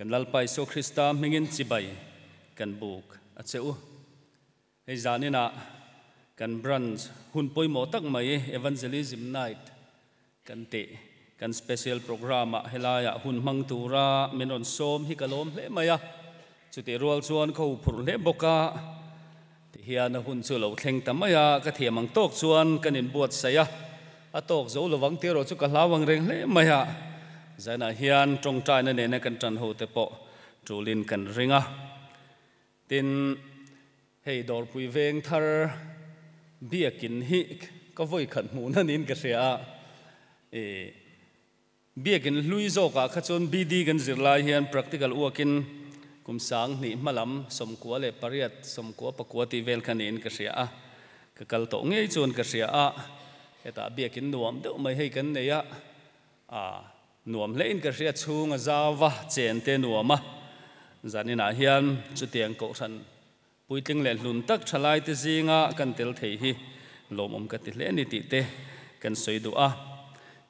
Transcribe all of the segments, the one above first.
Kan Lalpa Isua Krista hmingin chibai kan buk a che u. Hei zaninah kan branch hun pawimawh tak mai Evangelism Night kan tih kan special programme ah helaiah hun hmang tura min rawn sawm hi ka lawm hle mai a, chutih rual chuan ka huphurh hle bawk a, tihian a hun chu lo thleng ta mai a, ka thiam ang tawk chuan kan inbuatsaih a, a tawk zo lovang tih erawh chu ka hlau ang reng hle mai a, zanah hian tawngtaina nena kan tan ho te pawh tulin kan ring a. Tin, hei Dawrpui veng thar biakin hi ka vawi khat hmuh na niin ka hria a, i biakin hlui zawkah kha chuan BD kan zir lai hian practical uakin kum 2000 hmalam 98, 94 tih vel kha niin ka hria a, ka kal tawh ngei chuan ka hria a, hetah biakin nuam deuh mai hei kan nei a, A nuam hlein ka hria chhung a zau va, chen te nuam a. Zaninah hian chutiang kohhran puitling leh hlun tak thalaite zinga kan tel thei hi lawmawm ka ti hle a ni tih te kan sawi duh a.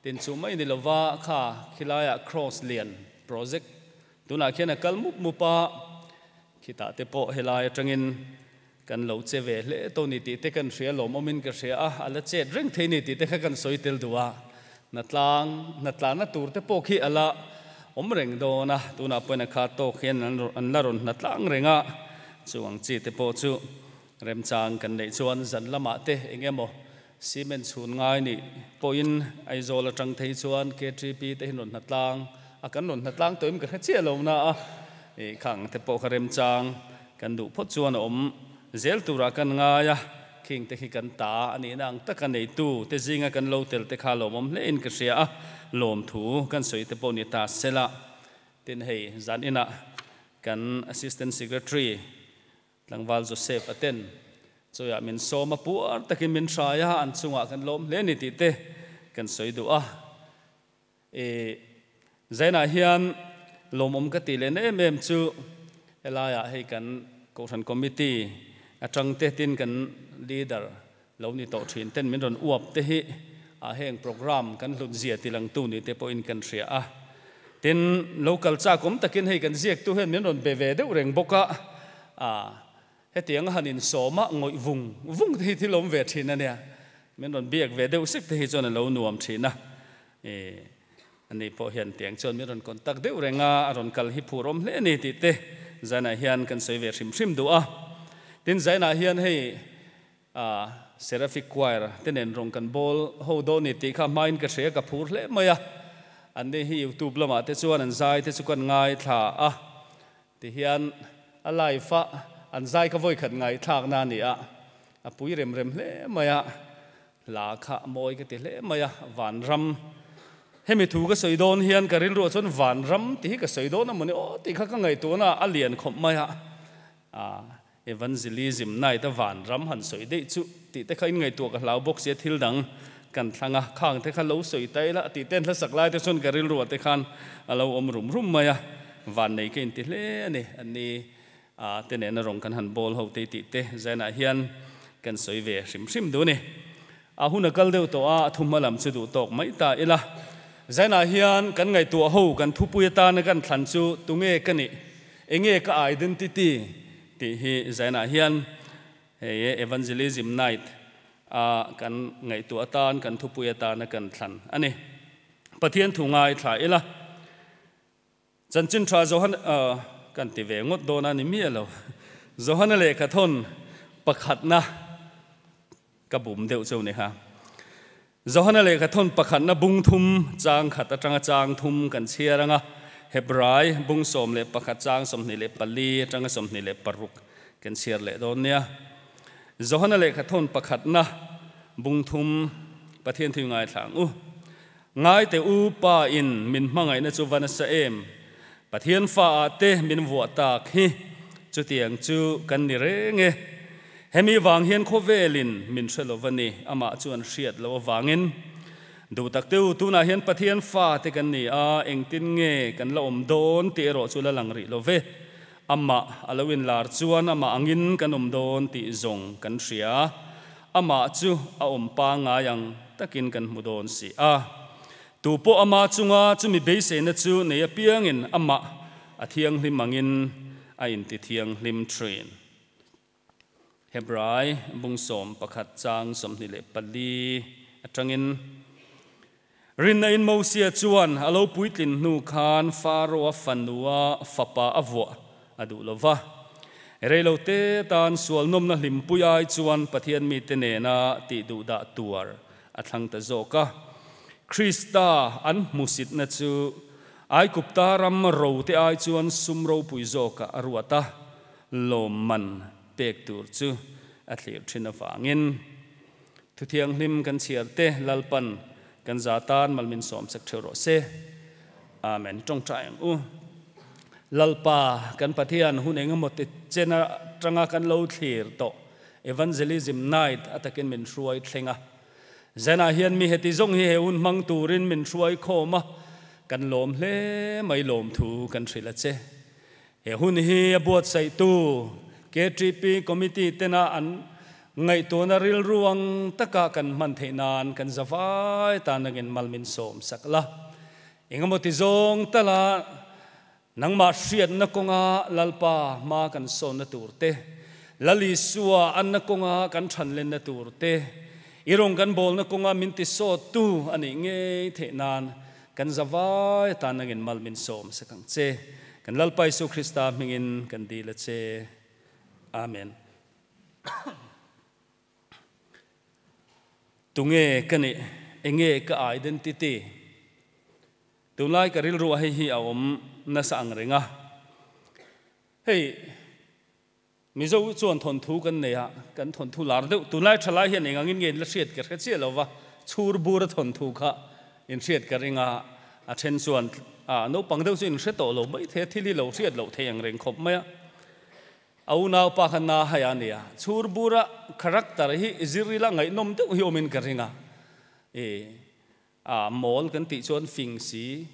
Tin chu mai ni lova kha khilaiah Cross lian project tunah khian a kal mup mup a, khitah te pawh helai atangin Kan lo che ve hle tawh ni tih te kan hria lawmawmin ka hria a, a la chet reng thei ni tih te kha kan sawi tel duh a. Hnatlang, hnatlanna tur te pawh khi a la awm reng dawn a, tunah pawhin a kha tawk hian an la rawn hnatlang reng a, chu ang chi te pawh chu remchang kan neih chuan zan lamah te eng emaw cement chhun ngai nih pawhin Aizawl atang thei chuan KTP te hi rawn hnatlang a, kan rawn hnatlang tawh em ka hre chiah lo na a, ih khang te pawh kha remchang Kan duh phawt chuan a awm zel turah kan ngai a, khing te khi kan ta a nihna ang taka neitu te zinga kan lo tel te kha lawmawm hlein ka hria a, lawmthu kan sawi te pawh ni ta sela. Tin hei zan inah kan Assistant Secretary Tlangval Joseph a ten chawiah min sawm a, puar takin min hrai a, an chungah kan lawm hle ni tih te kan sawi duh a. I Zainah hian lawmawm ka tih leh na em em chu helaiah hei kan Kohhran Committee atang te tin kan Leader lo ni tawh thin ten min rawn uap te hi a heng program kan hlut zia ti langtu ni te pawhin kan hria a. Tin, lo kal chak awm takin hei kan ziaktu hian min rawn be ve deuh reng bawk a, a hetiang a han insawm a ngawih vung vung te hi thil awm ve thin a nia. Min rawn biak ve deuh sek te hi chuan a lo nuam thin a. E, ani pawh hian tiang chuan min rawn contact deuh reng a, a rawn kal hi phur awm hle a ni tih te Zainah hian kan sawi ve hrim hrim duh a. Tin, Zainah hian hei a Seraphic Choir te nen rawn kan bawl ho dawn ni tih kha hmain ka hria, ka phur hle mai a. Anni hi YouTube lamah te chuan an zai te chu kan ngaithla a, tihian a live a an zai ka vawikhat ngaihthlakna a ni a, a pui rem rem hle mai a. Hla kha mawi ka ti hle mai a, Vanram. Hemi thu ka sawi dawn hian ka rilruah chuan Vanram tih hi ka sawi dawn a mawni aw tih kha ka ngaihtuahna a lian khawp mai a. Aaa Evangelism night a Vanram han sawi daih chu tih te kha in ngaihtuah ka hlau bawk sia thil dang kan thlang a, khang te kha lo sawi ta ila tih te an hlasak lai te chuan ka rilruah te khan a lo awm rum rum mai a, Vannei ka inti hle a ni. Anni A te nena rawng kan han bawl ho te tih te zainah hian kan sawi ve hrim hrim duh a ni. A hun a kal deuh tawh a, a thuhma lam chu duh tawk mai ta ila. Zainah hian kan ngaihtuah ho kan thupui atana kan thlan chu tunge ka nih, enge ka identity tih hi zainah hian hei Evangelism Night a kan ngaihtuah atan kan thupui atana kan thlan a ni. Pathian thu ngaithla ila. Chanchin tha Johan kan ti ve ngawt dawn a ni miah lo. Johana lehkha thawn pakhatna ka bum deuh cheu ni kha. Johana lehkha thawn pakhatna bung thum chang khat atanga chang thum kan chhiar anga Hebrai bung 11 chang 24 atanga 26 kan chhiar leh dawn nia. Johana lehkha thawn pakhatna bung thum Pathian thil ngaithla ang u. Ngai teh u, Pa in min hmangaihna chu va nasa em? Pathian fa ah te min vuah tak hi chutiang chu kan ni reng e. Hemi vang hian khawvel in min hre lo va ni, amah chu an hriat loh avangin. Duh tak teh u, tunah hian Pathian fa te kan ni a, engtin nge kan la awm dawn tih erawh chu la lang rih lo ve. Amah a lo inlar chuan amah angin kan awm dawn tih zawng kan hria. Amah chu a awm pangngai ang takin kan hmu dawn si a. Tu pawh ama chunga chumi beiseina chu nei apiangin amah a thianghlim angin a intithianghlim thin. Hebrai bung 11 chang 24 atangin Rinna in Mosia chuan a lo puitlin hnu khan Faroa fanua fapa a vuah a duh lo va. Rei lo te tan sual nawmna hlimpui ai chuan Pathian mite nena tih duh dah tuar a thlang ta zawk a. Krista an hmusitna chu Aigupta ram ro te ai chuan sum ropui zawkah a ruat a, lawmman pek tur chu a thlir thin avangin. Thu thianghlim kan chhiar te Lalpan kan za tan mal min sawm sak theuh rawh se. Amen. Tawngtai ang u. Lalpa kan Pathian hun engemaw ti chen atanga kan lo thlir tawh Evangelism Night atakin min hruai thleng a. Zanah hian mi heti zawng hi he hun hmang turin min hruai khawm a, kan lawm hle mai lawmthu kan hrilh a che. He hun hi a buatsaihtu KTP Committee tena an ngaihtuahna rilru ang taka kan hman theih nan kan zavai tan angin mal min sawm sak la. Engemaw ti zawng tala nangmah hriatna kawnga Lalpa hma kan sawnna tur te, Lal Isua anna kawnga kan thanlenna tur te, i rawn kan bawlna kawnga min ti sawttu a nih ngei theih nan Kan zavai atan nangin mal min sawm sak ang che. Kan Lalpa Isu Krista hmingin kan dil a che. Amen. Tunge ka nih? Enge ka identity? Tunlai ka rilru ah hei hi a awm nasa ang reng a. Hei Mizo chuan thawnthu kan nei a, kan thawnthu lar deuh. Tunlai thalai hian eng angin nge in la hriat ka hre chiah lo va, chhur bura thawnthu kha in hriat ka ring a, a then chuan a naupang deuh chu in hre tawh lo mai thei a, thil hi lo hriat loh thei ang reng khawp mai a. A unaupa kha na hai a nia, chhur bura character hi zir ila ngaihnawm deuh hi awmin ka ring a, e. A mawl kan tih chuan fing si,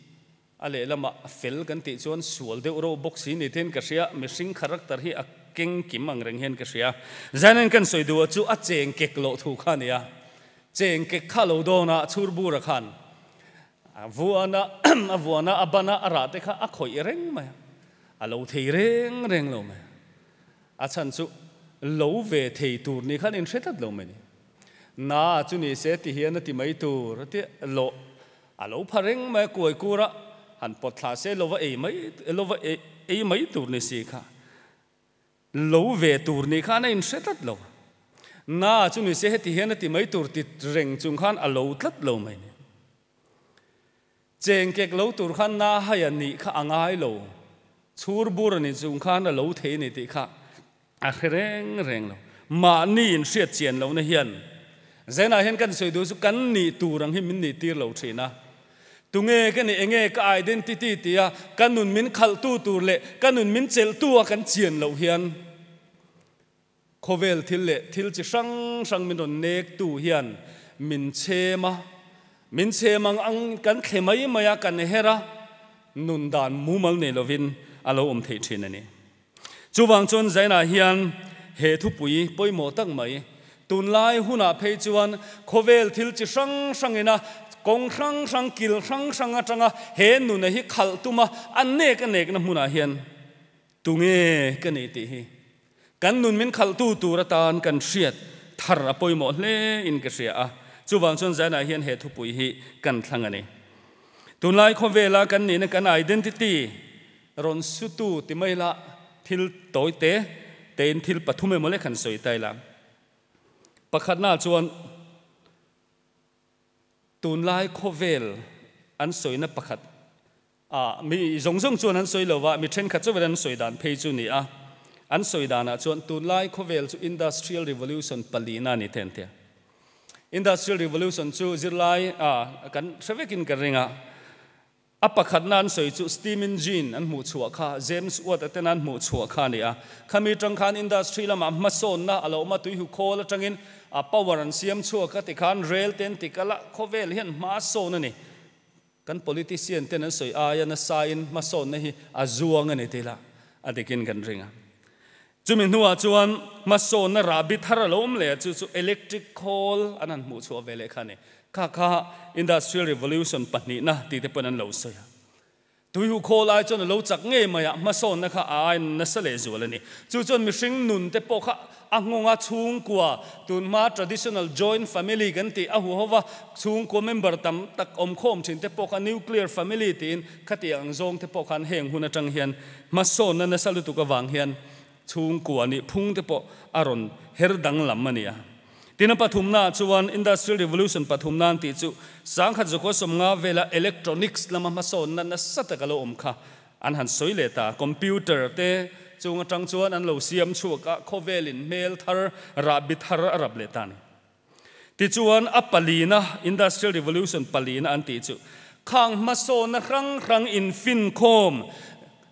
a lehlamah fel kan tih chuan sual deuh reuh bawk si ni thein ka hria, mihring character hi a keng kim ang reng hian ka hria. Zanin kan sawi duh ah chu a cheng kek loh thu kha a ni a, cheng kek kha lo dawn a, chhur bura khan a vuana a vuana a bana a rah te kha a khawih reng mai a, a lo thei reng reng lo mai a, a chhan chu lo ve thei tur ni khan inhre tlat lo mai ni. Na chu ni se ti hian a ti mai tur a ti loh a lo pha reng mai a kuai kur a han pawt thla se lova ei mai lova ei mai tur ni si kha lo ve tur ni khan a inhre tlat lo na chu ni se heti hian a ti mai tur ti reng chung khan a lo tlat lo mai ni cheng kek lo tur khan na hai a nih kha a ngai lo chhur bur a ni chung khan a lo thei a ni tih kha A hre reng reng lo. Mahni in hriat chian lohna hian Zenah hian kan sawi duh chu kan nih tur ang hi min nih tir lo thin a. Tunge ka nih, enge ka identity tia ka nun min khalhtu tur leh ka nun min chelhtu a kan chian loh hian khawvel thil leh thil chi hrang hrang min rawn nektu hian min chhem a, min chhem ang ang kan thle mai mai a, kan her a, nun dan mumal nei lovin a lo awm theih thin a ni. Chuvang chuan Zainah hian he thupui pawimawh tak mai, tunlai hunah phei chuan khawvel thil chi hrang hrangina kawng hrang hrang, kil hrang hrang atanga he nuna hi khalh tuma a nek a nekna hmunah hian tunge ka nih tih hi kan nun min khalhtu tur atan kan hriat thar a pawimawh hle in ka hria a. Chuvang chuan Zainah hian he thupui hi kan thlang a ni. Tunlai khawvela kan nihna kan identity Rawn sutu ti mai la, thil tawi te tein thil pathum emaw lek han sawi ta ila. Pakhatna chuan tunlai khawvel an sawina pakhat ah mi zawng zawng chuan an sawi lo va, mi thenkhat chauhin an sawi dan phei chu ni a. An sawi danah chuan tunlai khawvel chu Industrial Revolution palina a ni thei an ti a. Industrial Revolution chu zirlai ah kan hre vekin ka ring a. A pakhatna an sawi chu steam engine an hmuh chhuah kha James Watt a tena an hmuh chhuah kha a ni a. Khami atang khan industry lamah hmasawnna a lo awm a, tuihu khawl atangin a power an siam chhuak a tikhan rail te an ti kal a, khawvel hian hmasawn a ni. Kan politician ten an sawi aia nasain hmasawnna hi a zuang a ni tih lah a dikin kan ring a. Chumi hnuah chuan hmasawnna rahbi thar a lo awm leh a, chu chu electric khawl an han hmuh chhuah ve leh kha a ni. Kha kha Industrial Revolution pahnihna tih te pawn an lo sawi a. Tuihu khawl ai chuan a lo chak ngei mai a, hmasawnna kha a ai nasa leh zual a ni. Chu chuan mihring nun te pawh kha a nghawng a, chhungkua, tunhma traditional joint family kan tih a huhova chhungkua member tam tak awm khawm thin te pawh kha nuclear family tiin khatiang ang zawng te pawh khan heng hun atang hian hmasawnna nasa lutuk avang hian chhungkua nih phung te pawh a rawn her danglam a ni a. Tin a pathumnaah chuan Industrial Revolution pathum nan tih chu 1950 vela electronics lama hmasawnna nasa tak a lo awm kha an han sawi leh ta. Computer te chung atang chuan an lo siam chhuak a, khawvelin hmel thar, rahbi thar a rap leh ta a ni. Tichuan a palina, Industrial Revolution palina an tih chu khang hmasawnna hrang hrang infinkhawm,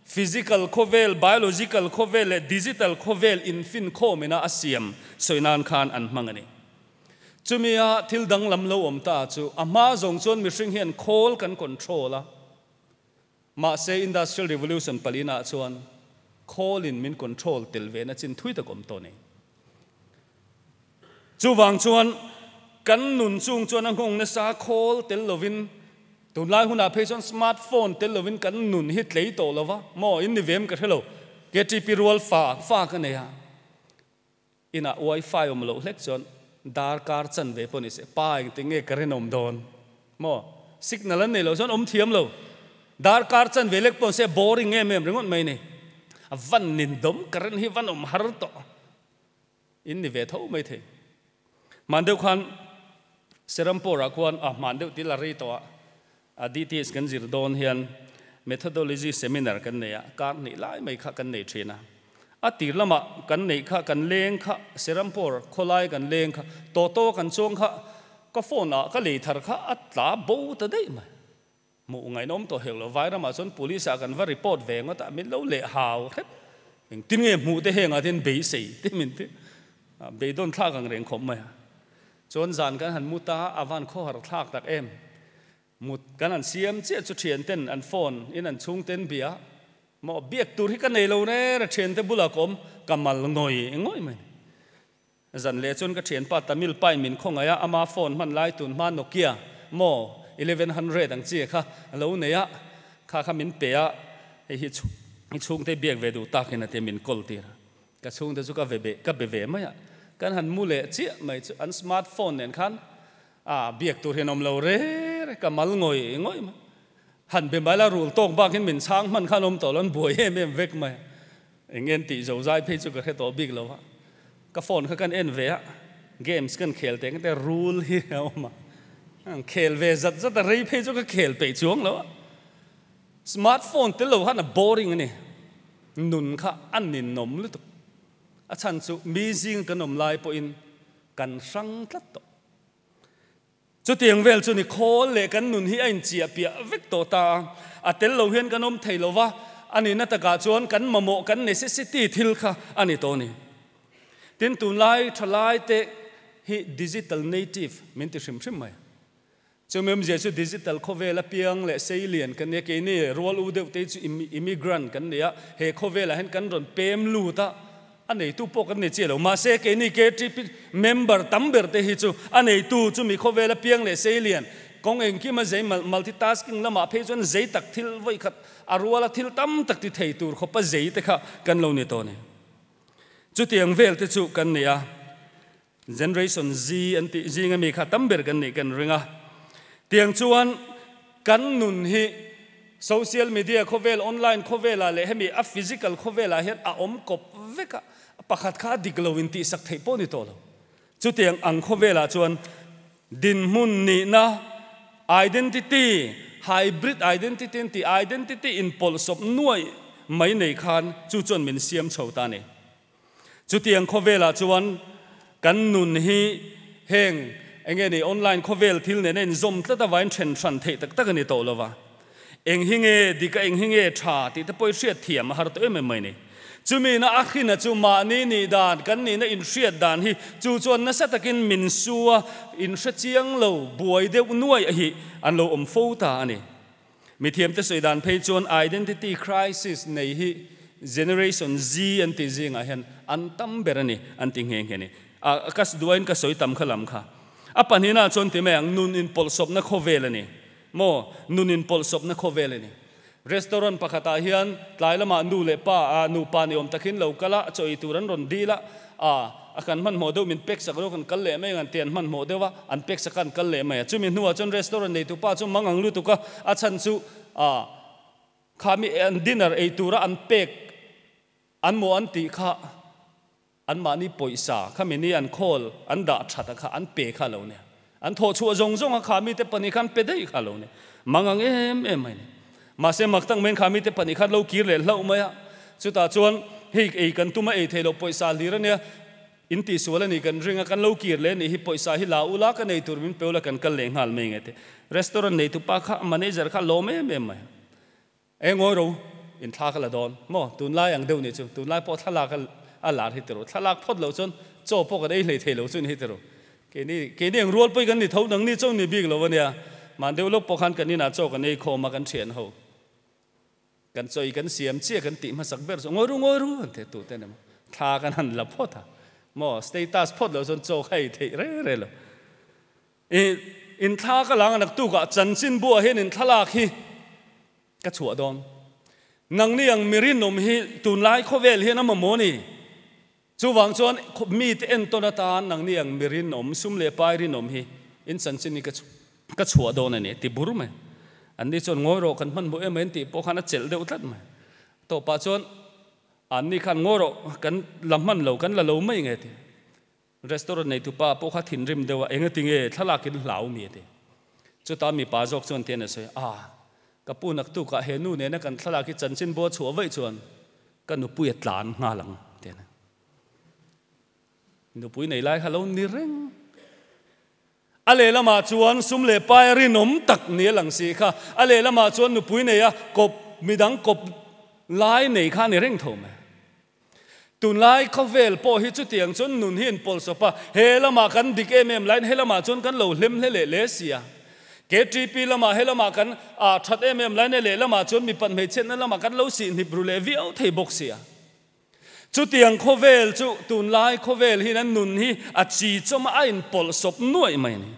Physical khawvel, biological khawvel leh digital khawvel infinkhawm ina a siam sawi nan khan an hmang a ni. Chumia thil danglam lo awm ta chu a hma zawng chuan mihring hian khawl kan control a, mahse Industrial Revolution palina ah chuan khawlin min control tel ve na chin thui tak awm tawh a ni. Chuvang chuan kan nun chung chuan a nghawng nasa khawl tel lovin Tunlai hunah phei chuan smart phone tel lovin kan nun hi tlei tawh lo va, maw in ni vem ka hre lo, KTP rual fa fa ka nei a, inah wifi awm loh hlek chuan darkar chan ve pawh ni se, pa engtin nge ka rinawm dawn maw, signal an nei loh chuan awm thiam lo, darkar chan ve lek pawh ni se boring em em ringawt mai ni, a van nindawm ka rin hi van awm har tawh. In ni ve tho mai thei. Hman deuh khan Serampore ah khuan a hman deuh til a rei tawh a, a DTS kan zir dawn hian Methodology Seminar kan nei a, kar hnih lai mai kha kan nei thin a. A tir lamah kan neih kha kan leng kha Serampore khawlai kan leng kha Toto kan chuang kha ka phone ah ka lei thar kha a tla bo ta daih mai. Hmuh ngainawm tawh hek lo, Vairamah chuan police ah kan va report ve ngawt a, min lo leh hau hrep. Engtin nge hmuh te hengah te hian beisei te min ti a, beidawn thlak ang reng khawp mai a. Chuan zan kan han mut a, a van khawhar thlak tak em. Mut kan han siam chiah chu thian ten an phone in an chhung ten bia a, maw biak tur hi ka nei lo reng a thian te bulah ka awm, ka mal ngawih ngawih mai a ni. Zan leh chuan ka thianpa Tamil pain min khawngaih a, ama phone hman lai tun hma Nokia maw 1100 ang chi kha a lo nei a, kha kha min pe a, hei hi i chhungte biak ve duh takin a ti a min call tir a, ka chhungte chu ka ve be ka be ve mai a, kan han mu leh chiah mai chu an smart phone nen khan a biak tur hian awm lo re re ka mal ngawih ngawih mai, han be mai la rul tawk bakin min chhang hman khan awm tawh lo an buai em em vek mai a. Eng en tih zo zai phei chu ka hre tawh bik lo a, ka phone kha kan en ve a, games kan khel teh engte rul hi a awm a, an khel ve zat zat a, rei phei chu ka khel peih chuang lo a, smart phone tel lo khan a boring a ni, nun kha a ninawm lutuk, a chhan chu mi zing kan awm lai pawhin kan hrang tlat tawh. Chutiang vel chu ni khawl leh kan nun hi a inchiah piah vek tawh ta a, a tel lo hian kan awm thei lo va, a nihna takah chuan kan mamawh, kan necessity thil kha a ni tawh a ni. Tin, tunlai thalai te hi digital native min ti hrim hrim mai. Chumi awmzia chu digital khawvel apiang leh seilian kan nia, keini rual u deuh te hi chu immigrant kan ni a, he khawvelah hian kan rawn pem lut a, A neitu pawh kan nei chiah lo. Mahse, keini KTP member tam ber te hi chu a neitu chu mi khawvel apiang leh seilian kawng engkim a zei multitasking lamah phei chuan zei tak thil vawi khat a ruala thil tam tak ti thei tur khawpa zei te kha kan lo ni tawh a ni. Chutiang vel te chu kan ni a. Generation Z an tih zinga mi kha tam ber kan nih kan ring a. Tiang chuan kan nun hi social media khawvel, online khawvelah leh hemi a physical khawvelah hian a awm kawp vek a, pakhat kha a dik lo in tihsak theih pawh ni tawh lo. Chutiang ang khawvelah chuan dinhmun nihna, identity, hybrid identity an tih identity inpawlhsawp nuaih mai nei khan chu chuan min siam chho ta a ni. Chutiang khawvelah chuan kan nun hi heng enge ni online khawvel thil nena inzawm tlat avain then hran theih tak tak a ni tawh lova. Eng hi nge dik a eng hi nge tha tih te pawh i hriat thiam a har tawh em em mai ni. Chumi na a hrina chu mahni nih dan kan nihna inhriat dan hi chu chuan nasa takin min su a, inhre chiang lo buai deuh nuaih hi an lo awm fo ta a ni. Mithiamte sawi dan phei chuan identity crisis nei hi Generation Z an tih zingah hian an tam ber a ni an ti nghe nghe a ni. A ka duain ka sawi tam kha lam kha. A pahninah chuan ti mai ang, nun inpawlhsawpna khawvel a ni. Maw? Nun inpawlhsawpna khawvel a ni. Restaurant pakhatah hian tlai lamah nu leh pa, nupa ni awm takin lo kal a, chaw ei tur an rawn dil a, a kan hmanhmawh deuh min pek sak lo kan kal leh mai ang an ti, an hmanhmawh deuh a, an pek sak a an kal leh mai a. Chumi hnuah chuan restaurant neitu pa chu mang ang lutuk a, a chhan chu kha mi an dinner ei tura an pek an maw an tih kha Anmahni pawisa kha mini an khawl an dah that a kha an pe kha lo nia. An thawh chhuah zawng zawng a kha mite pahnih khan pe daih kha lo nia. Mangang em em mai ni. Mahse mak tak maiin kha mite pahnih khan lo kir leh hlauh mai a. Chutah chuan hei ei kan tum a ei thei loh pawisa hlir a nia. In tihsual a nih kan ring a kan lo kir leh a nih hi pawisa hi la ula ka nei tur min pe ula kan kal leh nghal mai nge te. Restaurant neitu pa kha manager kha lawm em em mai a. E ngawi ro, in thla ka la dawn maw? Tunlai ang deuh nih chu, tunlai pawh thlalak a lar hi tiro, thlalak phawt loh chuan chaw pawh kan ei hlei thei lo chu ni hi tiro. Keini, keini ang rual pawh hi kan ni tho, nangni chaw ni bik lo a nia. Mahni deuh lawk pawh khan kan inah chaw kan ei khawm a, kan thian ho. Kan chaw i kan siam chiah kan tih hmasak ber chu ngawi ru, ngawi ru an ti tu te ni maw. Thla kan han la phawt a maw, status phawt loh chuan chaw kha ei theih reng reng lo. I inthla ka lang naktukah chanchinbuah hian inthlalak hi ka chhuah dawn. Nangni ang mi rinawm hi tunlai khawvel hian a mamawh a ni. Chuvang chuan mite entawn atan nangni ang mi rinawm, sum leh pai rinawm hi in chanchin hi ka chhuah dawn a ni ti bur mai. Anni chuan ngawi rawh kan hmanhmawh em mai an tih pawh khan a chelh deuh tlat mai. Tawpah chuan anni khan ngawi rawh kan la hman lo, kan la lo mai nge ti. Restaurant neitupa pawh kha thinrim deuh a, engati nge thlalak in hlau mi a ti. Chutah mipa zawk chuan tian a sawi, Ah, ka pu naktukah he nu nena kan thlalak hi chanchin bua chhuah vaih chuan ka nupui a tlan nghal ang tian a. Nupui nei lai kha lo ni reng. A lehlamah chuan sum leh pai rinawm tak ni a lang si kha, a lehlamah chuan nupui nei a kawp midang kawp lai nei kha a ni reng tho mai. Tunlai khawvel pawh hi chutiang chuan nun hi an pawlsawp a, he lamah kan dik em em laiin he lamah chuan kan lo hlem hle leh hle si a. KTP lamah he lamah kan ah that em em laiin he lehlamah chuan mipat hmeichhiatna lamah kan lo sihhnip ru leh viau thei bawk si a. Chutiang khawvel chu tunlai khawvel hian an nun hi a chi chawm a, a inpawlhsawp nuaih mai a ni.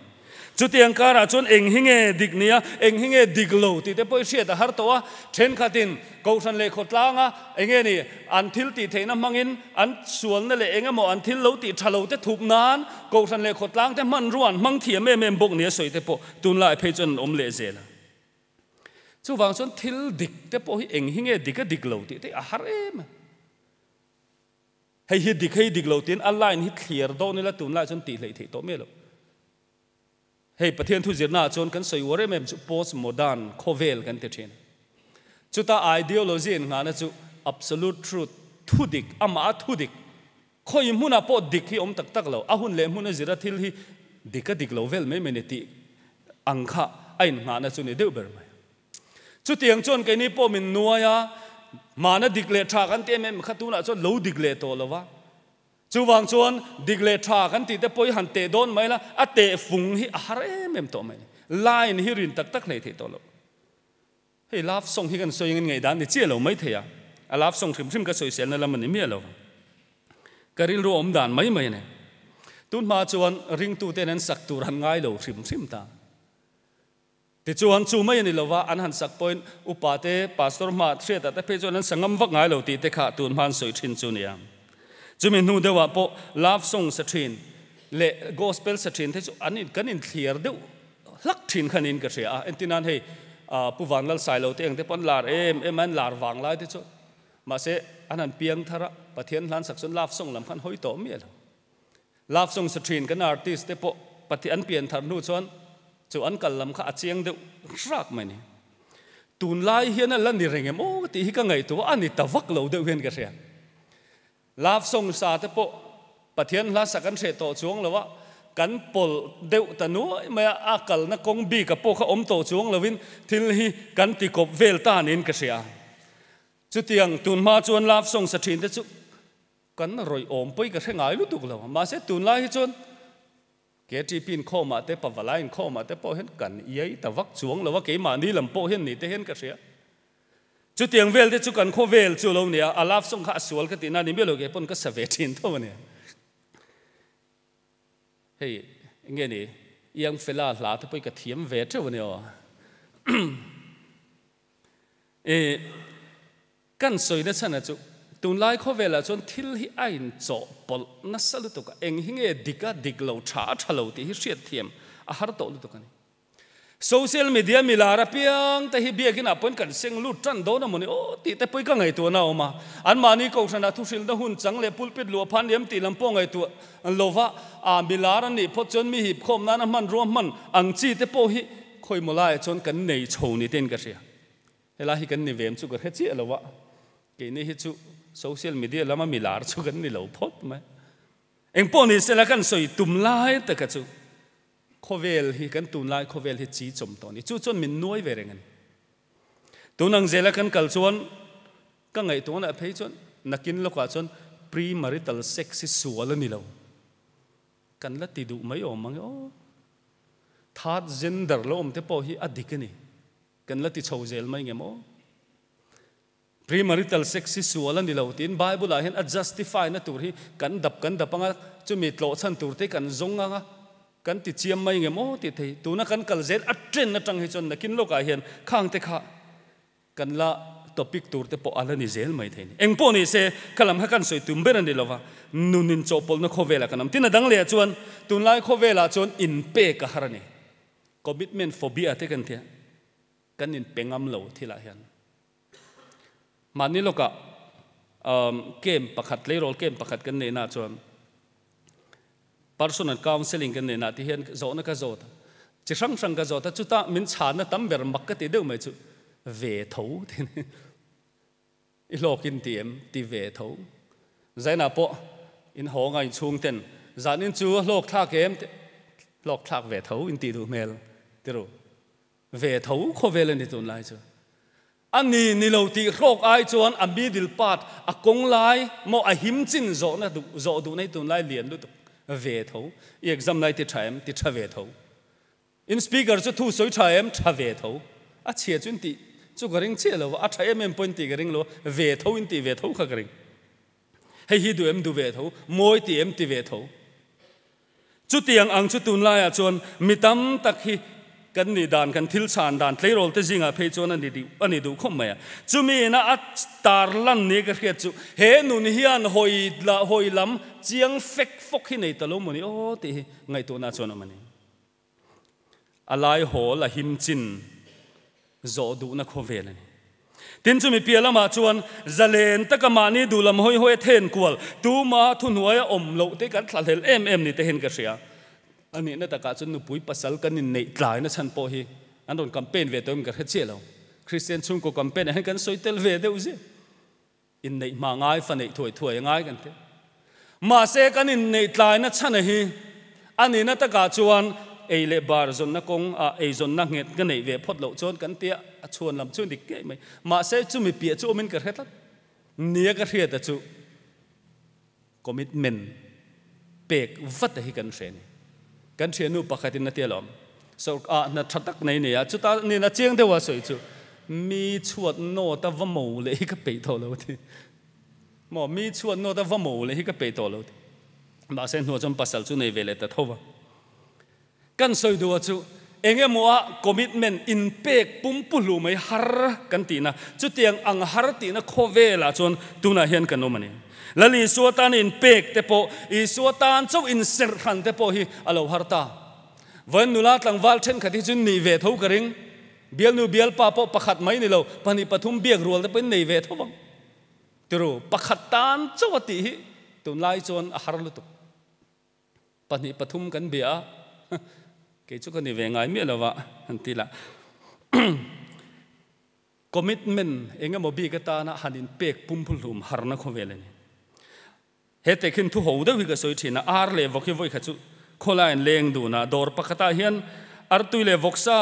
Chutiang karah chuan eng hi nge dik nia, eng hi nge dik lo tih te pawh i hriat a har tawh a. Thenkhatin Kohhran leh khawtlanga eng nge ni an thil tih theihna hmangin an sualna leh eng emaw an thil lo tih tha lo te thup nan Kohhran leh khawtlang te hmanrua an hmang thiam em em bawk nia sawi te pawh tunlai phei chuan an awm leh zel a. Chuvang chuan thil dik te pawh hi eng hi nge dik a dik lo tih te a har em a. Hei hi dik hei dik lo tiin a line hi thliar dawn ila tunlai chuan tih hleih theih tawh miah lo. Hei Pathian thu zirnaah chuan kan sawi uar em em chu post modern khawvel kan ti thin. Chuta ideology innghahna chu absolute truth, thu dik, amah a thu dik, khawi hmunah pawh dik hi awm tak tak lo, a hun leh hmun a zira thil hi dik a dik lo vel mai mai ni tih ang kha a innghahna chu ni deuh ber mai. Chutiang chuan keini pawh min nuai a, hmana dik leh tha kan ti em em kha tunah chuan lo dik leh tawh lo va. Chuvang chuan dik leh tha kan tih te pawh hi han teh dawn mai la, a teh fung hi a har em em tawh mai a ni. Line hi rin tak tak hlei theih tawh lo. Hei love song hi kan sawi angin ngaihdan ni chiah lo mai thei a, a love song hrim hrim ka sawiselna lam a ni miah lo. Ka rilru awm dan mai mai a ni. Tun hma chuan ringtuten an sak tur han ngai lo hrim hrim ta. Tichuan, chu mai a ni lova, an han sak pawhin upa te, pastor hma hriatah te phei chuan an sa ngam vak ngai lo tih te kha tun hma an sawi thin chu nia. Chumi hnu deuhah pawh love song sa thin leh gospel sa thin te chu an in kan inthliar deuh hlak thin kha niin ka hria a. Entirnan hei Pu Vanlal Sailo te eng te pawh an lar em em a, an lar vang lai te chu mahse an han piang thar a, Pathian hlan sak chuan love song lam kha an hawi tawh miah lo. Love song sa thin kan artist te pawh Pathian an pian thar hnu chuan chu an kal lam kha a chiang deuh hrak mai ni. Tunlai hian a la ni reng em aw tih hi ka ngaihtuah a ni ta vak lo deuh hian ka hria. Love song sa te pawh Pathian hla sak an hreh tawh chuang lo a, kan pawlh deuh ta nuai mai a, a kalna kawng bik a pawh kha awm tawh chuang lovin thil hi kan ti kawp vel ta niin ka hria. Chutiang tunhma chuan love song sa thin te chu Kan rawih awm pawi ka hre ngai lutuk lo. Mahse tunlai hi chuan KTP inkhawmah te, Pavalai inkhawmah te pawh hian kan iai ta vak chuang lo a, keimahni lam pawh hian ni te hian ka hria. Chutiang vel te chu kan khawvel chu lo nia, a love song kha a sual ka tihna a ni miah lo, kei pawn ka sa ve thin tho a nia. Hei enge ni Iang Fela hla te pawh hi ka thiam ve teuh a nia aw. E kan sawi na chhan a chu tunlai khawvelah chuan thil hi a inchawhpawlh nasa lutuk a, eng hi nge dik a dik lo, tha a tha lo tih hi hriatthiam a har tawh lutuk a ni. Social media milar apiang te hi biakin ah pawhin kan seng lut tan dawn a mawni aw tih te pawhin ka ngaihtuahna a awm a. Anmahni kohhranah thuhrilhna hun chang leh pulpit luah phan liam tih lam pawh ngaihtuah lova a milar an nih phawt chuan mi hipkhawm nana hmanrua hman ang chi te pawh hi khawimaw laiah chuan kan nei chho ni tein ka hria. Helai hi kan ni vem chu ka hre chiah lo a, keini hi chu social media lama milar chu kan ni lo phawt mai. Engpawh ni sela kan sawi tum lai taka chu Khawvel hi kan tunlai khawvel hi chi chawm tawh a ni. Chu chuan min nuai ve reng a ni. Tun ang zela kan kal chuan ka ngaihtuahna phei chuan nakin lawkah chuan pre-marital sex hi sual a ni lo. Kan la ti duh mai awm ang e aw. Third gender lo awm te pawh hi a dik a ni. Kan la ti chho zel mai nge maw? Premarital sex hi sual a ni lo tiin Bible ah hian a justify na tur hi kan dap kan dap anga chumi tlawh chhan tur te kan zawng anga kan ti chiam mai nge maw tih thei. Tuna kan kal zel a trend atang hi chuan nakin lawkah hian khang te kha kan la topic tur te pawh a la ni zel mai thei ni. Eng pawh ni se kha lam kha kan sawi tum ber a ni lova nun inchawhpawlhna khawvelah kan awm. Tin a dang leh ah chuan tunlai khawvelah chuan inpek a har a ni. Commitment phobia te kan tia kan inpe ngam lo thilah hian. Mahni lawkah camp pakhat, tleirawl camp pakhat kan neihna chuan personal counselling kan neihna ti hian zawhna ka zawt a, chi hrang hrang ka zawt a, chuta min chhanna tam ber mak ka ti deuh mai chu ve tho ti ni. I hlawkin ti em? Ti ve tho. Zainah pawh in haw nga inchhung ten zanin chu a hlawk thlak em? Hlawk thlak ve tho in tih duh hmel ti ru. Ve tho khawvel a ni tunlai chu. A ni ni lo tih hrawk ai chuan a middle part, a kawng lai maw a him chin zawhna duh zawh duhna hi tunlai lian lutuk. Ve tho. I exam lai ti tha em? Ti tha ve tho. In speaker chu thu sawi tha em? Tha ve tho. A chhia chu in tih chu ka ring chiah lo va, a tha em em pawh in tih ka ring lo a, ve tho in tih ve tho kha ka ring. Hei hi duh em? Duh ve tho. Mawi ti em? Ti ve tho. Chutiang ang chu tunlaiah chuan mi tam tak hi kan nih dan, kan thil chhan dan tleirawl te zingah phei chuan a ni duh a ni duh khawp mai a. Chumi ina a tar lan ni ka hriat chu he nun hian hawi la hawi lam chiang fek fawk hi nei ta lo maw ni aw tih hi ngaihtuahna chuan awm a ni. A lai hawl a him chin zawh duhna khawvel a ni. Tin chumi piah lamah chuan zalen taka mahni duh lam hawi hawi a then kual tuma thuhnuaia awm loh te kan thlahlel em em ni te hian ka hria. A nihna takah chuan nupui pasal kan inneih tlaina chhan pawh hi an rawn campaign ve tawhin ka hre chiah lo. Kristian chhungkaw campaign ah hian kan sawi tel ve deuh zia. Inneih hma ngai, fa neih thuai thuai a ngai kan ti. Mahse kan inneih tlaina chhana hi a nihna takah chuan ei leh bar zawnna kawng ah ei zawnna nghet ka neih ve phawt loh chuan kan tia a chhuan lam chu dik ngei mai. Mahse chumi piah chu awmin ka hre tlat. Nia ka hriata chu commitment pek vat a hi kan hre a ni. Kan thiannu pakhatin a ti alawm, Sawrkah hna tha tak nei nei a, chuta nena chiang deuha sawi chu mi chhuat nawt a va mo leh hi ka peih tawh lo a ti. Maw, mi chhuat nawt a va mo leh hi ka peih tawh lo a ti. Mahse hnuah chuan pasal chu nei ve leh ta tho va. Kan sawi duh a chu eng emaw ah commitment inpek pumpuhlu mai har kan tihna, chutiang ang har tihna khawvelah chuan tunah hian kan awm a ni. Lal Isua tan inpek te pawh, Isua tan chauh inserh hran te pawh hi a lo har ta. Vawiin nula tlangval thenkhat hi chu nih ve tho ka ring. Bialnu bialpa pawh pakhat mai ni lo, pahnih pathum biak rual te pawhin nei ve tho vang. Tiru, pakhat tan chauh a tih hi tunlai chuan a har lutuk. Pahnih pathum kan bia a, kei chu ka ni ve ngai miah lo a, han ti lah. Commitment eng emaw bik atana han inpek pumpuhlum harna khawvel a ni. He tehkhin thu ho deuh hi ka sawi thin a, ar leh vawk hi vawi khat chu khawlaiin leng dun a, dawr pakhatah hian artui leh vawksa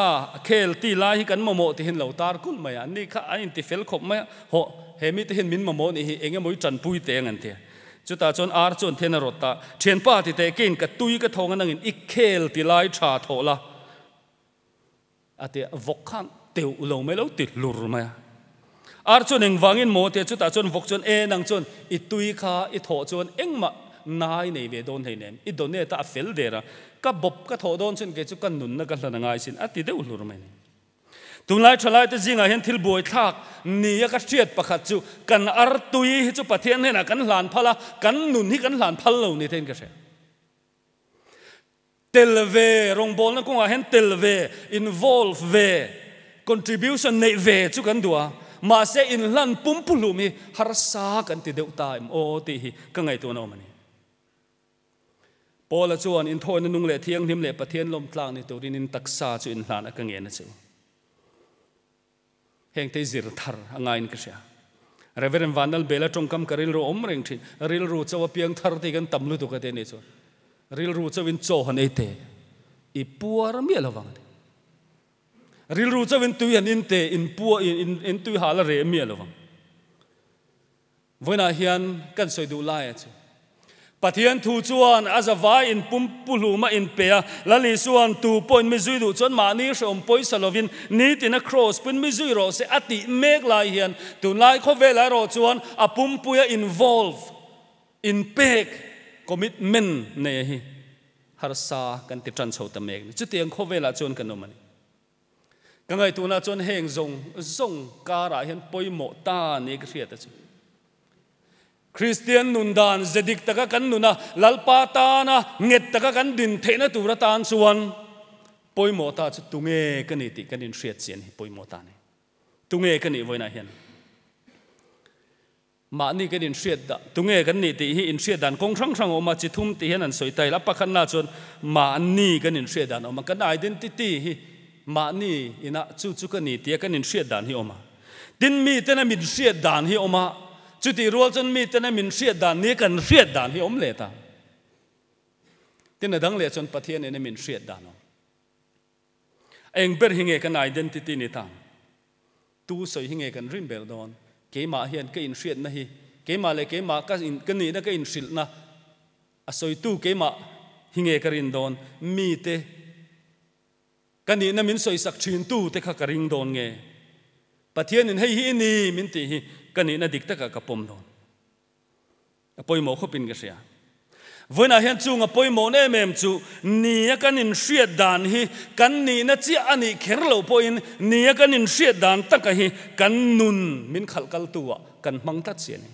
khel ti lai hi kan mamawh tihin lo tar kulh mai a, ni kha an inti fel khawp mai a, hawh he mite hian min mamawh nih hi eng emaw i tanpui teh ang an ti a. Chutah chuan ar chuan then a rawt ta, Thianpa ti teh kein ka tui ka thawng a nangin i khel ti lai tha thawh la a ti a, vawk khan teuh lo mai lo ti hlur mai a. Ar chuan engvangin maw tia chutah chuan vawk chuan e nang chuan i tui kha i thawh chuan engmah nai nei ve dawn hleinem, i donate a a fel der a, ka bawp ka thawh dawn chuan kei chu ka nunna ka hlan a ngai sin a ti deuh hlur mai a ni. Tunlai thalaite zingah hian thil buaithlak nia ka hriat pakhat chu kan artui hi chu Pathian hnenah kan hlan phal a, kan nun hi kan hlan phal lo ni tein ka hria. Tel ve, rawngbawlna kawngah hian tel ve, involve ve, contribution neih ve chu kan duh a, mahse inhlan pumpuhlum hi harsa kan ti deuh ta em aw tih hi ka ngaihtuahna awm a ni. Paula chuan inthawina nung leh thianghlim leh Pathian lawmtlak ni turin in taksa chu inhlan a ka ngen a che u. Hengte hi zir thar a ngaiin ka hria. Reverend Vanlalbela tawngkam ka rilru a awm reng thin. Rilru cho a piang thar te hi kan tam lutuk a ti a nih chuan rilru chauhin chaw han ei teh i puar miah lo vang a ti. Rilru chauhin tui han in teh in puar in tui hal a reh miah lo vang. Vawiinah hian kan sawi duh laia chu Pathian thu chuan a zavai in pumpuhlum a inpe a, Lal Isua'n tu pawhin mi zui duh chuan mahni hrehawm pawisa lovin nitin a kraws puin mi zui rawh se a tih mek lai hian tunlai khawvelah erawh chuan a pumpuia involve, inpek, commitment, nei a hi harsa kan ti tan chho ta mek ni. Chutiang khawvelah chuan kan awm a ni. Ka ngaihtuahna chuan heng zawng zawng karah hian pawimawh ta ni ka hriat a chu. Kristian nun dan ze dik taka kan nuna Lalpa tana nget taka kan din theihna tur atan chuan pawimawh ta chu tunge ka ni tih kan inhriat chian hi pawimawh ta ni. Tunge ka nih vawiinah hian Mahni kan inhriat dah, tunge kan nih tih hi inhriat dan kawng hrang hrang a awm a, chi thum tih hian an sawi ta ila, pakhatna chuan mahni kan inhriat dan a awm a, kan identity hi mahni inah chu chu ka ni tia kan inhriat dan hi a awm a. Tin, mitena min hriat dan hi a awm a, chutih rual chuan mitena min hriat dan nia kan hriat dan hi a awm leh ta. Tin, a dang leh chuan Pathian ina min hriat dan a awm. Eng ber hi nge kan identity ni ta? Tu sawi hi nge kan rin ber dawn? Keimah hian ka inhriatna hi, keimah leh keimah ka in ka nihna ka inhrilhna a sawitu keimah hi nge ka rin dawn? Mite ka nihna min sawisak thintu te kha ka ring dawn nge? Pathianin hei hi i ni min tih hi ka nihna dik takah ka pawm dawn. A pawimawh khawpin ka hria. Vawiinah hian chung a pawimawh em em chu nia kan inhriat dan hi kan nihna chiah a nih kher loh pawhin nia kan inhriat dan taka hi kan nun min khalh kaltu ah kan hmang tlat si a ni.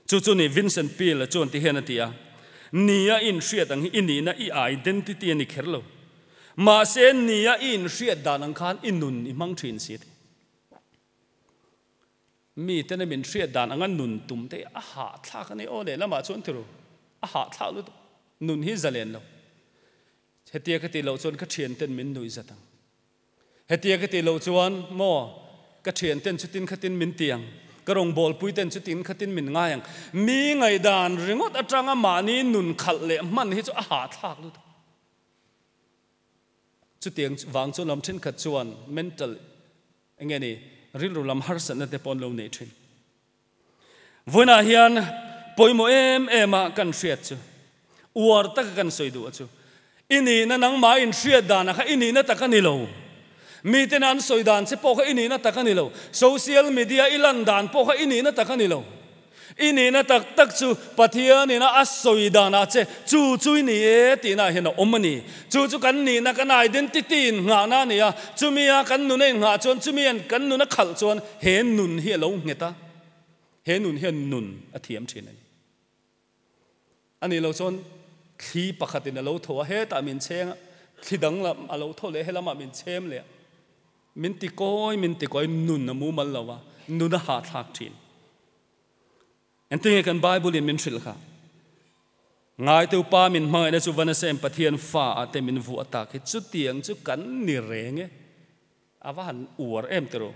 Chu chu ni Vincent Peale chuan ti hian a ti a, Nia i inhriat ang hi i nihna i identity a ni kher lo. Mahse nia i inhriat dan ang khan i nun i hmang thin si a ti. Mi tena min hriat dan anga nun tum te hi a hahthlak a ni. Aw lehlamah chuan ti ru, a hahthlak lutuk. Nun hi zalen lo. Hetia ka tih loh chuan ka thianten min nuih zat ang. Hetia ka tih loh chuan maw ka thianten chutin khatin min ti ang, ka rawngbawlpui ten chutin khatin min ngai ang. Mi ngaihdan ringawt atanga mahni nun khalh leh hman hi chu a hahthlak lutuk. Chutiang vang chu lam thenkhat chuan mental Enge ni, rilru lam harsatna te pawh an lo nei thin. Vawiinah hian pawimawh em em a kan hriat chu, uar taka kan sawi duh a chu, i nihna nangmah in hriat danah kha i nihna tak a ni lo. Miten an sawi dan che pawh kha i nihna tak a ni lo. Social media i lan dan pawh kha i nihna tak a ni lo. I nihna tak tak chu Pathianin a sawi danah che chu chu i ni e tihna hian a awm a ni. Chu chu kan nihna, kan identity innghahna a ni a, chumia kan nun a innghah chuan, chumian kan nun a khalh chuan he nun hi a lo nghet a, he nun hian nun a thiam thin a ni. A nih loh chuan thli pakhatin a lo tho a, hetah min cheng a, thli dang lam a lo tho leh, helamah min chhem leh a, min ti kawi, min ti kawi, nun a mumal lo a, nun a hahthlak thin. Engtinge kan Bible in min hrilh kha? Ngaite upa min hmangaihna chu Vanasem Pathian fa ah te min vuah tak hi chutiang chu kan ni reng e. A va han uar em tiraw?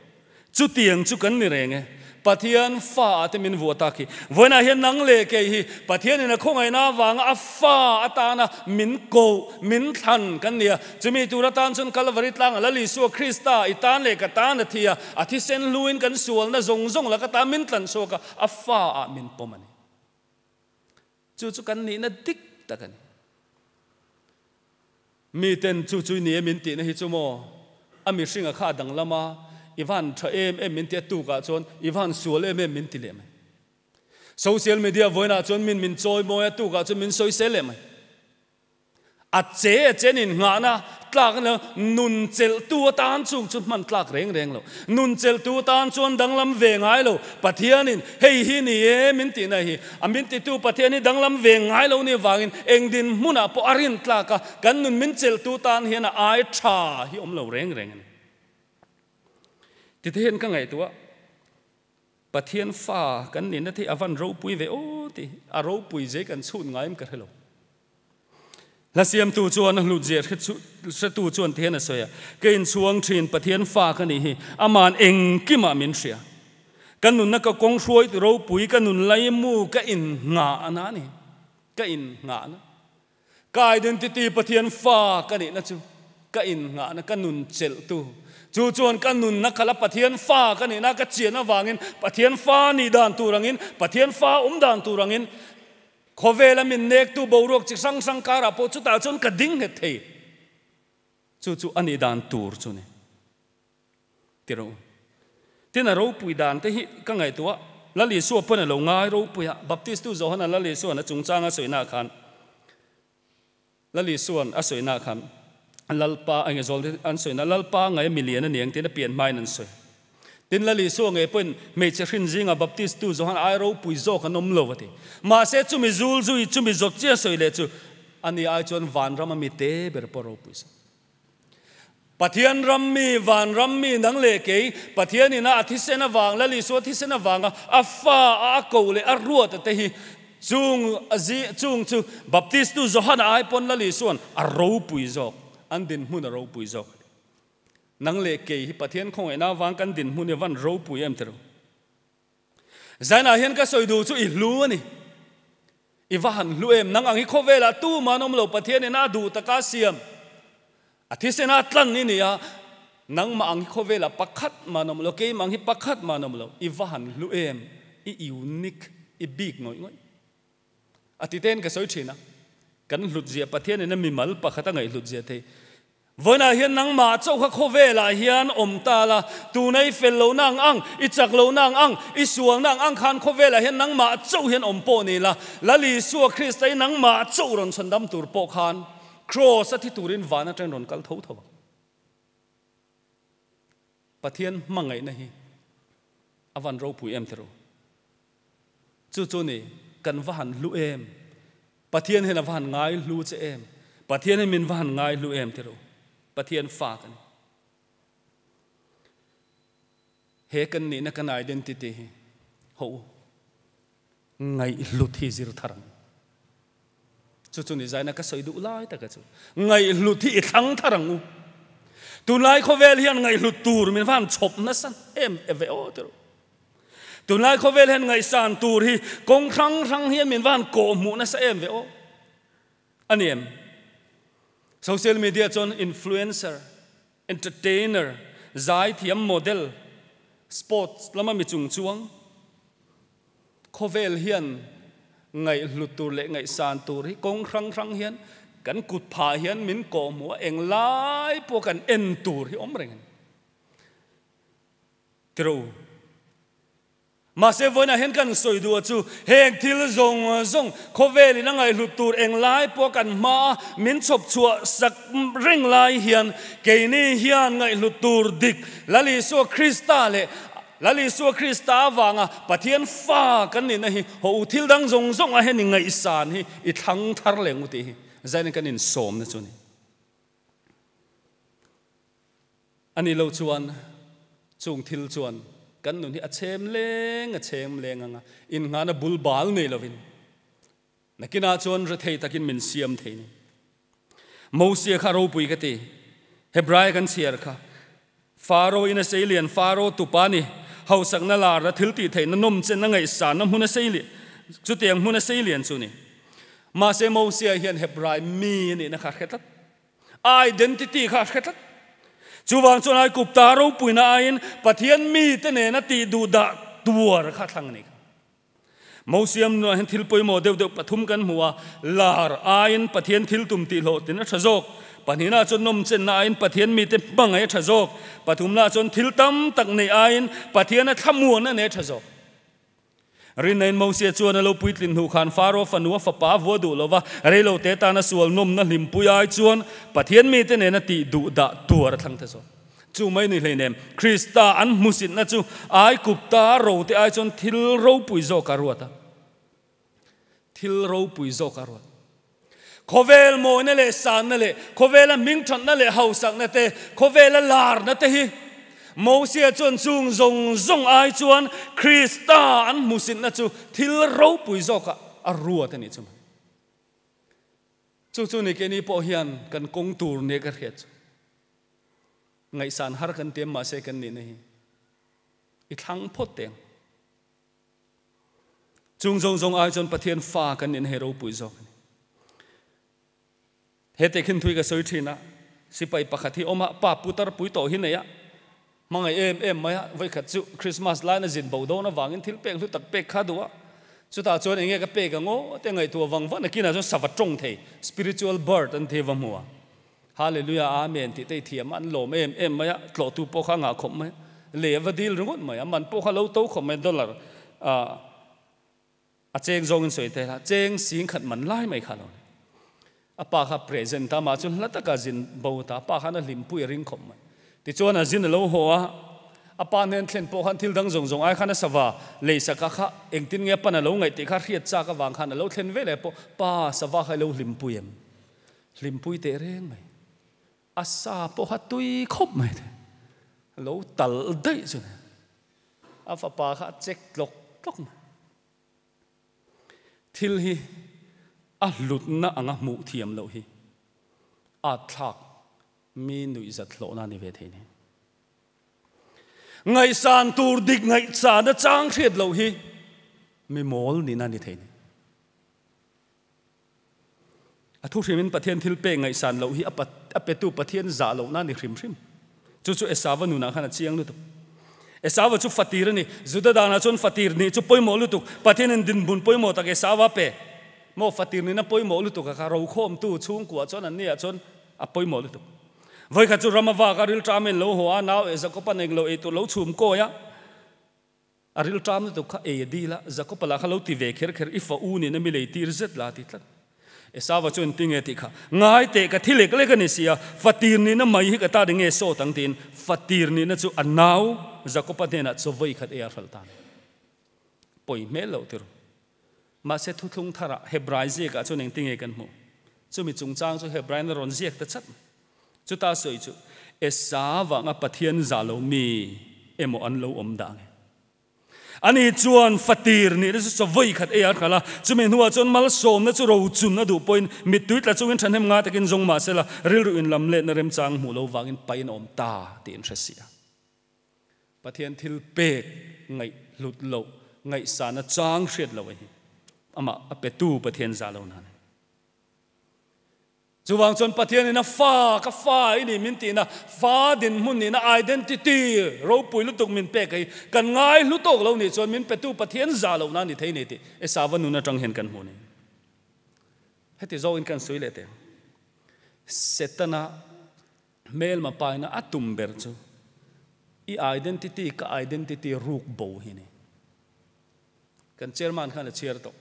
Chutiang chu kan ni reng e. Pathian fa ah te min vuah tak hi. Vawiinah hian nang leh kei hi Pathianin a khawngaihna avanga a fa atana min koh, min thlan kan ni a. Chumi tur atan chuan Kalvari tlanga Lal Isua Krista i tan leh ka tan a thi a, a thisen hluin kan sualna zawng zawng laka tan min tlan chhuak a, a fa ah min pawm a ni. Chu chu kan nihna dik tak a ni. Miten chu chu i ni e min tihna hi chu maw a mihringa kha a danglam a, i van tha em em min ti a tukah chuan i van sual em em min ti leh mai. Social media vawiinah chuan min min chawi mawi a tukah chuan min sawisel leh mai. A che a chen in nghahna tlak lo, nun chelhtu atan chung chu hman tlak reng reng lo. Nun chelhtu atan chuan danglam ve ngai lo. Pathianin hei hi ni e min tihna hi a min titu Pathian hi danglam ve ngai lo ni vangin eng dinhmunah pawh a rin tlak a, kan nun min chelhtu tan hian a ai tha hi awm lo reng reng a ni. Tite hian ka ngaihtuah Pathian fa kan nihna te hi a van ropui ve aw tih a ropui zei kan chhut ngai em ka hre lo. Hla siamtu chuan a hlut zia hretu chuan ti hian a sawi a, Ka inchhuang thin Pathian fa ka nih hi, aman engkimah min hria. Ka nunna ka kawng hruai tu ropui, ka nun laimu ka innghahna a ni. Ka innghahna. Ka identity Pathian fa ka nihna chu ka innghahna, ka nun chelhtu. Chu chuan ka nunna khala Pathian fa ka nihna ka chian avangin Pathian fa nih dan tur angin, Pathian fa awm dan tur angin khawvela min nektu boruak chi hrang hrang karah pawh chutah chuan ka ding nghet thei. Chu chu a nih dan tur chu ni. Ti rawh u. Tin, a ropui dan te hi ka ngaihtuah, Lal Isua pawn a lo ngai ropui a, Baptistu Johana Lal Isuan a chungchang a sawina khan, Lal Isuan a sawina khan, Lalpa a nge zawl te an sawina, Lalpa ngai milian a ni ang tiin a pian hmain an sawi. Tin, Lal Isua ngei pawhin hmeichhe hrin zinga Baptistu Johana ai ropui zawk an awm lo a ti. Mahse, chumi zul zui, chumi zawt chiah sawi leh chu ani ai chuan vanram a mi te ber pawh ropui zawk. Pathian ram mi, van ram mi nang leh kei, Pathian ina a thisen avang, Lal Isua thisen avanga a fa a a ko leh a ruat a te hi chung chung chu Baptistu Johana ai pawn Lal Isuan a ropui zawk, an dinhmun a ropui zawk a ni. Nang leh kei hi Pathian khawngaihna avang kan dinhmun hi van ropui em tiro. Zainah hian ka sawi duh chu i hlu a ni. I va han hlu em? Nang ang hi khawvelah tuman awm lo, Pathianin a duh taka siam a thisena tlan i ni a, nangmah ang hi khawvelah pakhat man awm lo, keimah ang hi pakhat man awm lo, i va han hlu em? I unique, i bik ngawih ngawih. A ti tein ka sawi thin a, kan hlutzia Pathianin a mimal pakhat a ngaihhlutzia thei. Vawiinah hian nangmah chauh kha khawvelah hian awm ta la, tuna i fel lohna ang ang, i chak lohna ang ang, i sualna ang ang khan khawvelah hian nangmah chauh hian awm pawh ni la, Lal Isua Krista i nangmah chauh rawn chhandam tur pawh khan Kraws a thi turin van atangin rawn kal tho tho ang. Pathian hmangaihna hi a van ropui em tiraw? Chu chu ni, kan va han hlu em? Pathian hian a va han ngai hlu che em? Pathian hi min va han ngai hlu em tiraw? Pathian fa ka ni. He kan nihna kan identity hi ho u. Ngaihhlut hi zir thar ang. Chu chu ni zaina ka sawi duh lai taka chu. Ngaihhlut hi i thlang thar ang u. Tunlai khawvel hian ngaihhlut tur min van chhawp nasa em ve aw tiraw. Tunlai khawvel hian ngaihsan tur hi kawng hrang hrang hian min van kawhhmuh nasa em ve aw. A ni em? Social media chuan influencer, entertainer, zaithiam model, sports lama mi chung chuang, Khawvel hian ngaihhlut tur leh ngaihsan tur hi kawng hrang hrang hian kan kut phah hian min kawhhmuh a, englai pawh kan en tur hi awm reng a ni. Tiraw? Mahse vawiinah hian kan sawi duh a chu heng thil zawng zawng khawvelin a ngaihhlut tur englai pawh kan hmaa min chhawp chhuah sak reng lai hian keini hian ngaihhlut tur dik Lal Isua Krista leh Lal Isua Krista avanga Pathian fa kan nihna hi haw u thil dang zawng zawng ah hian i ngaihsan hi i thlang thar leh ngu tih hi zain kan insawmna chu a ni. A nih loh chuan chung thil chuan kan nun hi a chhem leng a chhem leng anga innghahna bul bal nei lovin Nakinah chuan rethei takin min siam thei ni. Mosia kha ropui ka ti. Hebrai kan chhiar kha. Faro in a seilian, Faro tupa ni. Hausakna lar a thil tih theihna nawm chen a ngaihsanna hmun a seilian, chutiang hmun a seilian chu ni. Mahse Mosia hian Hebrai mi a nihna kha a hre tlat. A identity kha a hre tlat. Chuvang chuan Aigupta ropuina aiin Pathian mite nena tih duhdah tuar kha a thlang a ni kha. Mosiam nuah hian thil pawimawh deuh deuh pathum kan hmu a, lar aiin Pathian thil tum tih hlawhtlin a tha zawk, pahnihna chuan nawmchenna aiin Pathian mite hmangaih a tha zawk, pathumna chuan thil tam tak neih aiin Pathiana thlamuan a nei a tha zawk. Rinnain Mosia chuan a lo puitlin hnu khan Faro fanu a fapa a vua duh lo va, reilo te tana sual nawmna hlimpui ai chuan Pathian mite nena tih duh dah tuar a thlang ta zawk. Chu mai ni hleinem, Krista an hmusitna chu Aigupta rote ai chuan thil ropui zawk a ruat a. Thil ropui zawk a ruat. Khawvel mawina leh sanna leh khawvela hmingthatna leh hausakna te, khawvela larna te hi Mosia chuan chung zawng zawng ai chuan Krista an hmusitna chu thil ropui zawkah a ruat a nih chu mai. Chu chu ni keini pawh hian kan kawng tur nia ka hriat chu. Ngaihsan har kan tiam mahse kan nihna hi i thlang phawt teng. Chung zawng zawng ai chuan Pathian fa kan nih hei ropui zawk a ni. He tehkhin thui ka sawi thin a, sipai pakhat hi awm a, pa putar pui tawh hi nei a, hmangaih em em mai a, vawikhat chu Christmas laina zin bo dawn avangin thil pek hlu tak pek kha duh a, chutah chuan enge ka pek ang aw te ngaihtuah vang vang nakinah chuan sava tawng thei, spiritual bird an ti va hmu a, Hallelujah Amen tih te i thiam a, an lawm em em mai a, tlawhtu pawh kha a ngah khawp mai, lei a va dil ringawt mai a, man pawh kha lo to khawp mai, dollar a cheng zawngin sawi thei la, cheng sing khat man lai mai kha a lo ni. A pa kha present a, amah chu hla taka zin bo ta, a pa khan a hlimpui a ring khawp mai. Tichuan a zin a lo haw a, a pa hnen thlen pawh khan thil dang zawng zawng ai khan a sava lei saka kha engtin nge a pan a lo ngaih tih kha hriat chak avang khan a lo thlen ve leh pawh, Pa, sava kha i lo hlimpui em? Hlimpui teh reng mai. A sa pawh kha tui khawp mai te. Lo tal daih chu ni. A fapa kha a chek tlawk tlawk mai. Thil hi a hlutna anga hmuh thiam loh hi a thlak mi nuihzat hlawhna ni ve thei ni. Ngaihsan tur dik ngaihchana chang hriat loh hi mi mawl nihna ni thei ni. A thu hrimin Pathian thil pek ngaihsan loh hi a petu Pathian zah lohna a ni hrim hrim. Chu chu Esava nunah khan a chiang lutuk. Esava chu fatir a ni. Juda danah chuan fatir nih chu pawimawh lutuk. Pathianin dinhmun pawimawh tak Esava pe. Maw fatir nihna pawimawh lutuk a kha rokhawmtu chhungkuah chuan an niah chuan a pawimawh lutuk. Vawikhat chu ram a vak a, rilṭamin lo haw a, nau eh Jakoban englo ei tur lo chhum kawi a. A rilṭam lutuk kha ei a dil a, Jakob-a lah kha lo ti ve kher kher, I fa u nihna mi lei tir zet la a ti tlat. Esau-a chuan tinge tih kha, Ngai teh ka thi lek lek a ni sia, fa tir nihna mai hi ka ta ring nge sawt ang tiin fa tir nihna chu a nau Jakob-a hnenah chaw vawi khat ei a hralh ta a ni. Pawi hmel loh tir. Mahse thuthlung tharah Hebrai ziakah chuan engtinge kan hmuh? Chumi chungchang chu Hebraiin a rawn ziak ta chat mai. Chuta sawi chu Esa vanga Pathian zah lo mi emaw an lo awm dah nge? Ani chuan fatir nihna chu chaw khat ei a hralh a, chumi hnuah chuan malsawmna chu rochun a duh pawhin mittui tla chungin thahnem nga takin zawng mah sela rilru inlam letna remchang hmuh lo vangin pain a awm ta tih an hre si a. Pathian thil pek ngaih hlut loh, ngaihsana chang hriat loh a hi amah a petu Pathian zah lo nan a ni. Chuvang chuan Pathian in a fa, ka fa i nih min tihna, fa dinhmun nihna, identity, ropui lutuk min pek hi kan ngai hlu tawk lo nih chuan min petu Pathian zah lohna a ni thei ni tih Esava nun atang hian kan hmu a ni. Heti zawkin kan sawi leh teh ang. Setana hmelma paina a tum ber chu i identity ka identity ruk bo hi a ni. Kan chairman khan a chhiar tawh.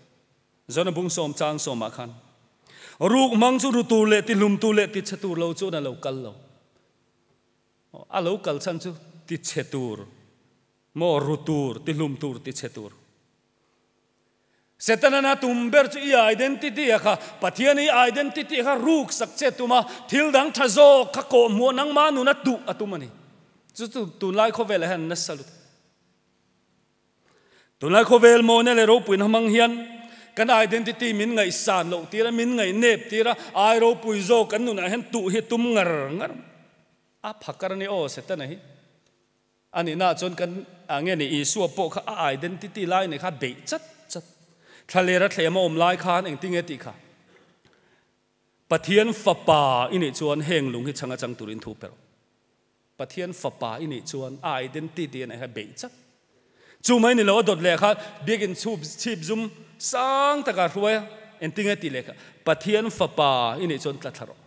Zona bung sawm chang sawmah khan ruk hmang chu ru tur leh tihlum tur leh tichhe tur lo chuan a lo kal lo. A lo kal chhan chu tichhe tur maw ru tur tihlum tur tichhe tur. Setana na tum ber chu i identity a kha Pathian i identity kha ruk sak che tum a thil dang tha zawk kha kawh hmuh nangmah nuna duh a tum a ni. Chu chu tunlai khawvelah hian nasa lutuk. Tunlai khawvel mawina leh ropuina hmang hian kan identity min ngaihsan loh tir a, min ngaihnep tir a, ai ropui zawk kan nunah hian tuh hi tum ngar ngar a phakar a ni aw Setana hi. A nihnaah chuan kan ah nge ni Isua pawh kha a identity lai nei kha beih chat chat. Thlalera thlem a awm lai khan engtinge tih kha Pathian fapa i nih chuan heng lung hi chhang a chang turin thu pe rawh. Pathian fapa i nih chuan a identity a neih kha beih chak. Chu mai ni lo a dawt leh kha biakin chhup chhip zum sang taka hruai a, engtinge tih leh kha Pathian fapa i nih chuan tla thla rawh.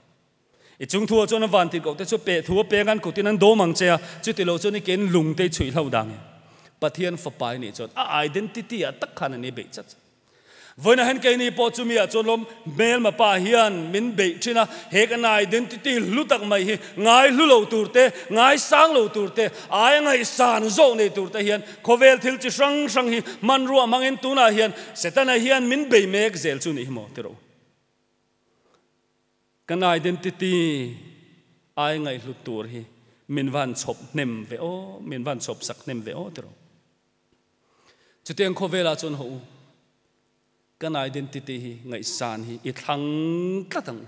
I chung thu ah chuan a van tih koh te chu peh thu a peng an kutin an dawm ang che a, chuti lo chuan i ken lung te i chhuih hlo dang e. Pathian fapa i nih chuan a identity ah tak khan an i beih chat. Vawiin ah hian keini pawh chumi ah chuan lawm hmelma pa hian min beih thin a, he kan identity hlu tak mai hi ngai hlu lo tur te, ngai sang lo tur te, aia ngaihsan zawk nei tur te hian khawvel thil chi hrang hrang hi hmanrua hmangin tunah hian Setana hian min bei mek zel chu nih hi maw tiraw? Kan identity ai ngaihhlut tur hi min van chhawp hnem ve aw, min van chhawp sak hnem ve aw tiraw? Chutiang khawvelah chuan haw u, kan identity hi ngaihsan hi i thlang tlat ang u.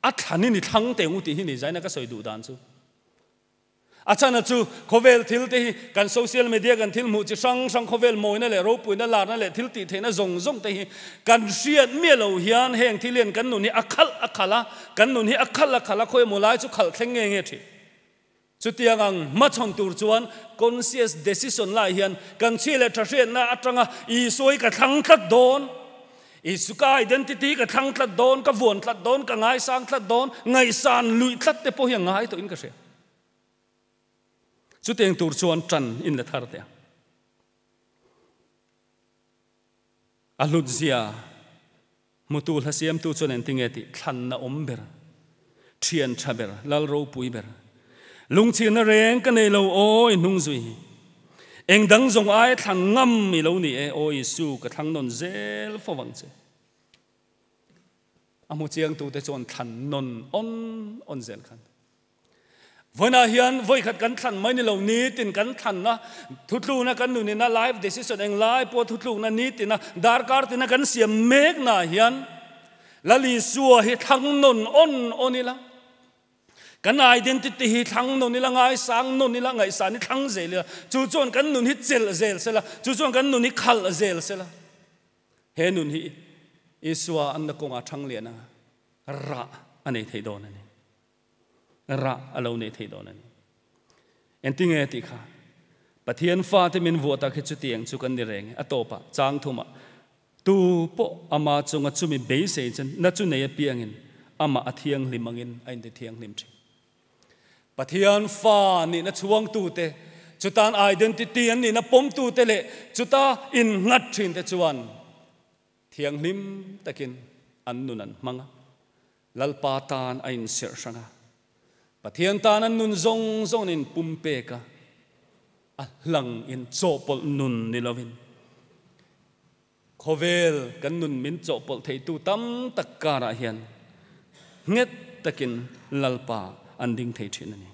A thlanin i thlang teh ang u tih hi ni zaina ka sawi duh dan chu. A chana chu khawvel thil te hi kan social media kan thil hmuh chi hrang hrang khawvel mawina leh ropuina larna leh thil tih theihna zawng zawng te hi kan hriat miah lo hian heng thil hian kan nun hi a khalh a khalh a, kan nun hi a khalh a khalh a khawi emaw lai chu khalh thleng nge nge thin. Chutiang ang hmachhawn tur chuan conscious decision lai hian kan chhi leh tha hriatna atanga Isua hi ka thlang tlat dawn, Isu ka identity ka thlang tlat dawn, ka vuan tlat dawn, ka ngaisang tlat dawn, ngaihsan luih tlat te pawh hi a ngai tawhin ka hria. Chutiang tur chuan tan in la thar teh a. A hlutzia hmutu hla siamtu chuan engtinge tih thlanna awm ber, thian tha ber, lal ropui ber. Lungchhirna reng ka nei lo aw i hnung zui hi. Eng dang zawng ai thlan ngam i lo ni e aw Isu ka thlang nawn zel fo vang che. A hmu chiangtute chuan thlan nawn awn awn zel khan. Vawiinah hian vawikhat kan thlan mai ni lo, nitin kan thlanna, thutlukna kan nunina, life decision englai pawh thutlukna nitina, darkar tina kan siam meknaah hian Lal Isua hi thlang nawn awn awn ila, kan identity hi thlang nawn ila, ngaisang nawn ila, ngaihsan hi thlang zel ila, chu chuan kan nun hi chelh zel sela, chu chuan kan nun hi khalh zel sela. He nun hi Isua anna kawngah thang lian a, rah a nei thei dawn a ni. Rah a lo nei thei dawn a ni. Engtinge tih kha? Pathian fate min vuah tak hi chutiang chu kan ni reng e. A tawpah, chang thumah, Tu pawh ama chunga chumi beisei chu na chu nei apiangin amah a thianghlim angin a inti thianghlim thin. Pathian fa nihna chhuangtute, chutan identity an nihna pawmtute leh chuta innghat thinte chuan Thianghlim takin an nun an hmang a, Lalpa tan a inserh hrang a, Pathian tan an nun zawng zawng in pumpek a, a hlang in chawhpawlh nun ni lovin khawvel kan nun min chawhpawlh theitu tam tak karah hian nghet takin Lalpa an ding thei thin a ni.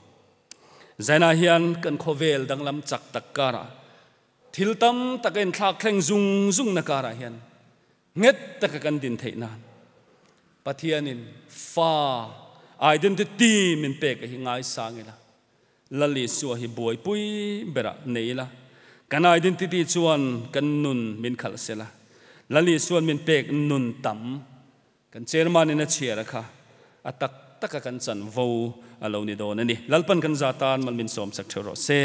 Zainah hian kan khawvel danglam chak tak karah Thil tam tak a inthlak thleng zung zungna karah hian nghet taka kan din theih nan Pathianin fa identity min pek a hi ngaisang ila, Lal Isua hi buaipui berah nei ila, kan identity chuan kan nun min khalh sela, Lal Isuan min pek nun tam kan chairman in a chhiar a kha a tak taka kan chanvo a lo ni dawn a ni. Lalpan kan za tan mal min sawm chak theuh rawh se.